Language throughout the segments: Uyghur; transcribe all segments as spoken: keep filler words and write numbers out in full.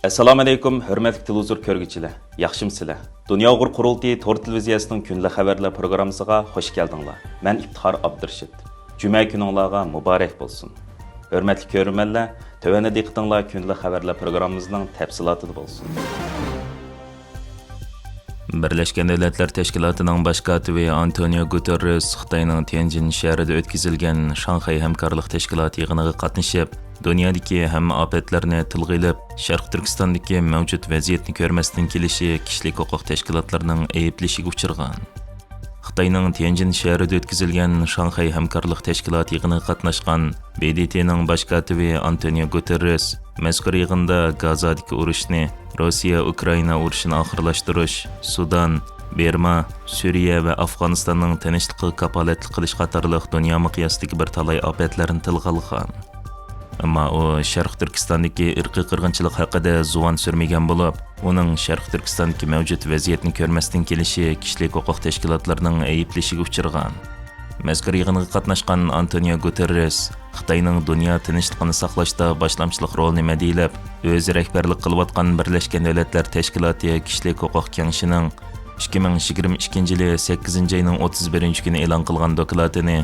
ئەسسالامۇئەلەيكۇم، ھۆرمەتلىك تېلېۋىزور كۆرگۈچىلەر، ياخشىمۇسىلەر؟ دۇنيا ئۇيغۇر قۇرۇلتىيى تور تېلېۋىزىيەسىنىڭ كۈندىلىك خەۋەرلەر پروگراممىسىغا خۇش كەلدىڭلار. مەن ئىپتىخار ئابدۇرېشىت. جۈمە كۈنۈڭلارغا مۇبارەك بولسۇن. ھۆرمەتلىك كۆرۈرمەنلەر، تۆۋەندە دىققىتىڭلار كۈندىلىك خەۋەرلەر پروگراممىمىزنىڭ تەپسىلاتىدا بولسۇن. بىرلەشكەن دۆلەتلەر تەشكىلاتىنىڭ باش كاتىپى ئانتونىيو گۇتېررېس خىتاينىڭ تيەنجىن شەھىرىدە ئۆتكۈزۈلگەن شاڭخەي ھەمكارلىق تەشكىلاتى يىغىنىغا قاتنىشىپ، دۇنيادىكى ھەممە ئاپەتلەرنى تىلغا ئېلىپ، شەرقىي تۈركىستاندىكى مەۋجۇت ۋەزىيەتنى كۆرمەستىن كېلىشى كىشىلىك ھوقۇق تەشكىلاتلىرىنىڭ ئەيىبلىشىگە ئۇچرىغان. خىتاينىڭ تيەنجىن شەھىرىدە ئۆتكۈزۈلگەن شاڭخەي ھەمكارلىق تەشكىلاتى يىغىنىغا قاتناشقان ب د ت نىڭ باش كاتىپى ئانتونىيو گۇتېررېس مەزكۇر يىغىندا گازادىكى ئۇرۇشنى، روسىيە-ئۇكرائىنا ئۇرۇشىنى ئاخىرلاشتۇرۇش، سۇدان، بىرما، سۈرىيە ۋە ئافغانىستاننىڭ تىنچلىقىغا كاپالەتلىك قىلىش قاتارلىق دۇنيا مىقياسىدىكى بىر تالاي ئاپەتلەرنى تىلغا ئالغان. ئەمما ئۇ شەرقىي تۈركىستاندىكى ئىرقىي قىرغىنچىلىق ھەققىدە زۇۋان سۈرمىگەن بولۇپ، ئۇنىڭ شەرقىي تۈركىستاندىكى مەۋجۇت ۋەزىيەتنى كۆرمەستىن كېلىشى كىشىلىك ھوقۇق تەشكىلاتلىرىنىڭ ئەيىبلىشىگە ئۇچرىغان. مەزكۇر يىغىنغا قاتناشقان ئانتونىيو گۇتېررېس خىتاينىڭ دۇنيا تىنچلىقىنى ساقلاشتا باشلامچىلىق رولىنى مەدھىيەلەپ، ئۆزى رەھبەرلىك قىلىۋاتقان بىرلەشكەن دۆلەتلەر تەشكىلاتى كىشىلىك ھوقۇق كېڭىشىنىڭ ئىككى مىڭ يىگىرمە ئىككىنچى يىلى سەككىزىنچى ئاينىڭ ئوتتۇز بىرىنچى كۈنى ئېلان قىلغان دوكلاتىنى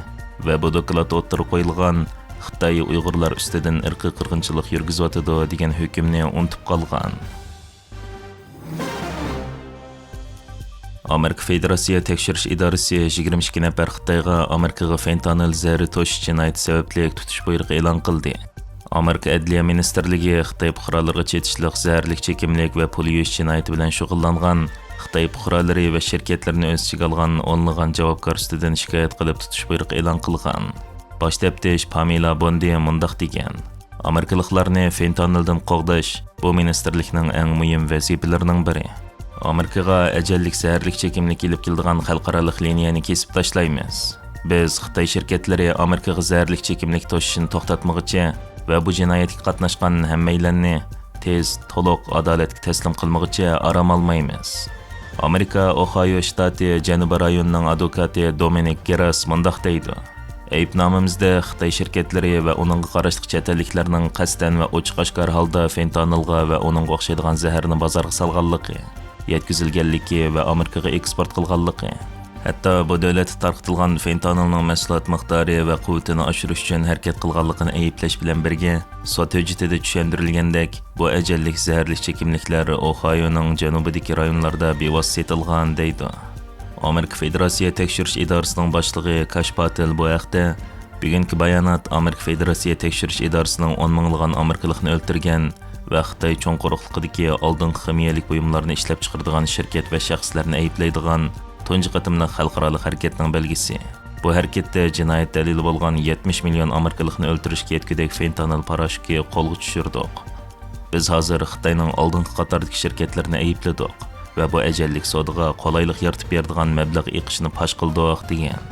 ۋە بۇ دوكلاتتا ئوتتۇرىغا قويۇلغان خىتاي ئۇيغۇرلار ئۈستىدىن ئىرقىي قىرغىنچىلىق يۈرگۈزۈۋاتىدۇ دېگەن ھۆكۈمنى ئۇنتۇپ قالغان. ئامېرىكا فېدېراتسىيە تەكشۈرۈش ئىدارىسى يىگىرمە ئىككى نەپەر خىتايغا ئامېرىكىغا فېنتانىل زەھىرى توشۇش جىنايىتى سەۋەبلىك تۇتۇش بۇيرۇقى ئېلان قىلدى. ئامېرىكا ئەدلىيە مىنىستىرلىكى خىتاي پۇقرالىرىغا چېتىشلىق زەھەرلىك چېكىملىك ۋە پۇل يۇيۇش جىنايىتى بىلەن شۇغۇللانغان خىتاي پۇقرالىرى ۋە شىركەتلىرىنى ئۆز ئىچىگە ئالغان ئونلىغان جاۋابكار ئۈستىدىن شىكايەت قىلىپ تۇتۇش بۇيرۇقى ئېلان قىلغان. باش تەپتىش پامېلا بوندى مۇنداق دېگەن: ئامېرىكىلىقلارنى فېنتانىلدىن قوغداش، بۇ مىنىستىرلىكنىڭ ئەڭ مۇھىم ۋەزىپىلىرىنىڭ بىرى. ئامېرىكىغا ئەجەللىك زەھەرلىك چېكىملىك ئېلىپ كېلىدىغان خەلقئارالىق لىنىيەنى كېسىپ تاشلايمىز. بىز خىتاي شىركەتلىرى ئامېرىكىغا زەھەرلىك چېكىملىك توشۇشنى توختاتمىغۇچە ۋە بۇ جىنايەتكە قاتناشقان ھەممەيلەننى تېز، تولۇق ئادالەتكە تەسلىم قىلمىغۇچە ئارام ئالمايمىز. ئامېرىكا ئوھايو شتاتى جەنۇبىي رايونىنىڭ ئادۋوكاتى دومىنىك گېراس مۇنداق دەيدۇ: ئەيىبنامىمىزدە خىتاي شىركەتلىرى ۋە ئۇنىڭغا قاراشلىق چەت ئەللىكلەرنىڭ قەستەن ۋە ئوچۇق ئاشكارا ھالدا فېنتانىلغا ۋە ئۇنىڭغا ئوخشايدىغان زەھەرنى بازارغا سالغانلىقى، يەتكۈزۈلگەنلىكى ۋە ئامېرىكىغا ئېكسپورت قىلغانلىقى، ھەتتا بۇ دۆلەتتە تارقىتىلغان فېنتانىلنىڭ مەھسۇلات مىقدارى ۋە قۇۋۋىتىنى ئاشۇرۇش ئۈچۈن ھەرىكەت قىلغانلىقىنى ئەيىبلەش بىلەن بىرگە، سوت ھۆججىتىدە چۈشەندۈرۈلگەندەك، بۇ ئەجەللىك زەھەرلىك چېكىملىكلەر ئوھايونىڭ جەنۇبىدىكى رايونلاردا بىۋاسىتە سېتىلغان، دەيدۇ. ئامېرىكا فېدېراتسىيە تەكشۈرۈش ئىدارىسىنىڭ باشلىقى كاش پاتېل بۇ ھەقتە، بۈگۈنكى بايانات ئامېرىكا فېدېراتسىيە تەكشۈرۈش ئىدارىسىنىڭ ئون مىڭلىغان ئامېرىكىلىقنى ئۆلتۈرگەن ۋە خىتاي چوڭ قۇرۇقلۇقىدىكى ئالدىنقى خىمىيەلىك بۇيۇملارنى ئىشلەپچىقىرىدىغان شىركەت ۋە شەخسلەرنى ئەيىبلەيدىغان تۇنجى قېتىملىق خەلقئارالىق ھەرىكەتنىڭ بەلگىسى. بۇ ھەرىكەتتە جىنايەت دەلىلى بولغان يەتمىش مىليون ئامېرىكىلىقنى ئۆلتۈرۈشكە يەتكۈدەك فېنتانىل پاراشوكى قولغا چۈشۈردۇق. بىز ھازىر خىتاينىڭ ئالدىنقى قاتاردىكى شىركەتلىرىنى ئەيىبلىدۇق ۋە بۇ ئەجەللىك سودىغا قولايلىق يارىتىپ بېرىدىغان مەبلەغ ئېقىشىنى پاش قىلدۇق، دېگەن.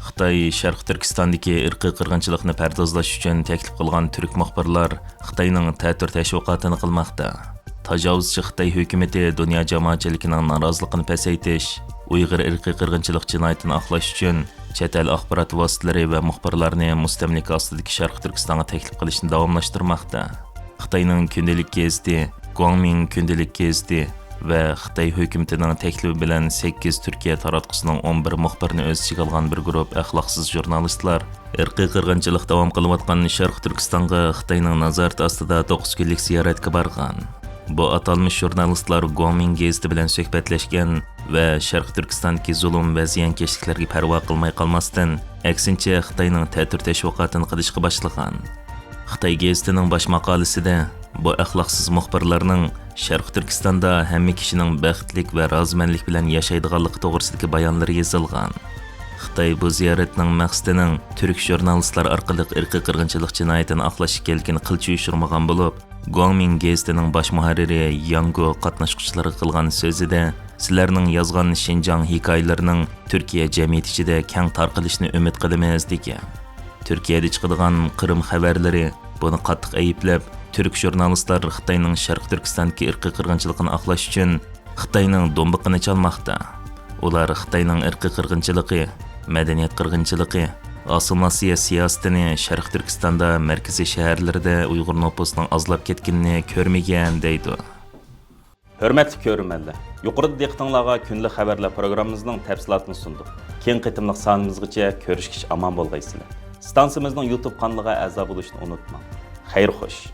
خىتاي شەرقىي تۈركىستاندىكى ئىرقىي قىرغىنچىلىقنى پەردازلاش ئۈچۈن تەكلىپ قىلغان تۈرك مۇخبىرلار خىتاينىڭ تەتۈر تەشۋىقاتىنى قىلماقتا. تاجاۋۇزچى خىتاي ھۆكۈمىتى دۇنيا جامائەتچىلىكىنىڭ نارازىلىقىنى پەسەيتىش، ئۇيغۇر ئىرقىي قىرغىنچىلىق جىنايىتىنى ئاقلاش ئۈچۈن چەت ئەل ئاخبارات ۋاسىتىلىرى ۋە مۇخبىرلارنى مۇستەملىكە ئاستىدىكى شەرقىي تۈركىستانغا تەكلىپ قىلىشنى داۋاملاشتۇرماقتا. خىتاينىڭ كۈندىلىك گېزىتى، گۇاڭمىڭ كۈندىلىك گېزىتى ۋە خىتاي ھۆكۈمىتىنىڭ تەكلىپى بىلەن سەككىز تۈركىيە تاراتقۇسىنىڭ ئون بىر مۇخبىرىنى ئۆز ئىچىگە ئالغان بىر گۇرۇپ ئەخلاقسىز ژۇرنالىستلار ئىرقىي قىرغىنچىلىق داۋام قىلىۋاتقان شەرقىي تۈركىستانغا خىتاينىڭ نازارىتى ئاستىدا توققۇز كۈنلۈك زىيارەتكە بارغان. بۇ ئاتالمىش ژۇرنالىستلار گۇاڭمىڭ گېزىتى بىلەن سۆھبەتلەشكەن ۋە شەرقىي تۈركىستاندىكى زۇلۇم ۋە زىيانكەشلىكلەرگە پەرۋا قىلماي قالماستىن، ئەكسىنچە، خىتاينىڭ تەتۈر تەشۋىقاتىنى قىلىشقا باشلىغان. خىتاي گېزىتىنىڭ باش ماقالىسىدە بۇ ئەخلاقسىز مۇخبىرلارنىڭ شەرقىي تۈركىستاندا ھەممە كىشىنىڭ بەختلىك ۋە رازىمەنلىك بىلەن ياشايدىغانلىقى توغرىسىدىكى بايانلىرى يېزىلغان. خىتاي بۇ زىيارەتنىڭ مەقسىتىنىڭ تۈرك ژۇرنالىستلار ئارقىلىق ئىرقىي قىرغىنچىلىق جىنايىتىنى ئاقلاش ئىكەنلىكىنى قىلچە يوشۇرمىغان بولۇپ، گۇاڭمىڭ گېزىتىنىڭ باش مۇھەررىرى ياڭ گو قاتناشقۇچىلارغا قىلغان سۆزىدە، سىلەرنىڭ يازغان شىنجاڭ ھېكايىلىرىنىڭ تۈركىيە جەمئىيىتى ئىچىدە كەڭ تارقىلىشىنى ئۈمىد قىلىمىز، دېگەن. تۈركىيەدە چىقىدىغان قىرىم خەۋەرلىرى بۇنى قاتتىق ئەيىبلەپ، تۈرك ژۇرنالىستلار خىتاينىڭ شەرقىي تۈركىستاندىكى ئىرقىي قىرغىنچىلىقىنى ئاقلاش ئۈچۈن خىتاينىڭ دومبىقىنى چالماقتا. ئۇلار خىتاينىڭ ئىرقىي قىرغىنچىلىقى، مەدەنىيەت قىرغىنچىلىقى، ئاسسىمىلياتسىيە سىياسىتىنى شەرقىي تۈركىستاندا مەركىزىي شەھەرلىرىدە ئۇيغۇر نوپۇسىنىڭ ئازلاپ كەتكىنىنى كۆرمىگەن دەيدۇ. ھۆرمەتلىك كۆرۈرمەنلەر، يۇقىرىدا دىققىتىڭلارغا كۈندىلىك خەۋەرلەر پروگراممىمىزنىڭ تەپسىلاتىنى سۇندۇق. كېيىنكى قېتىملىق سانىمىزغىچە كۆرۈشكىچە ئامان بولغايسىلەر. ئىستانسىمىزنىڭ يۇتۇب قانىلىغا ئەزا بولۇشنى ئۇنتۇماڭ. خەير خوش.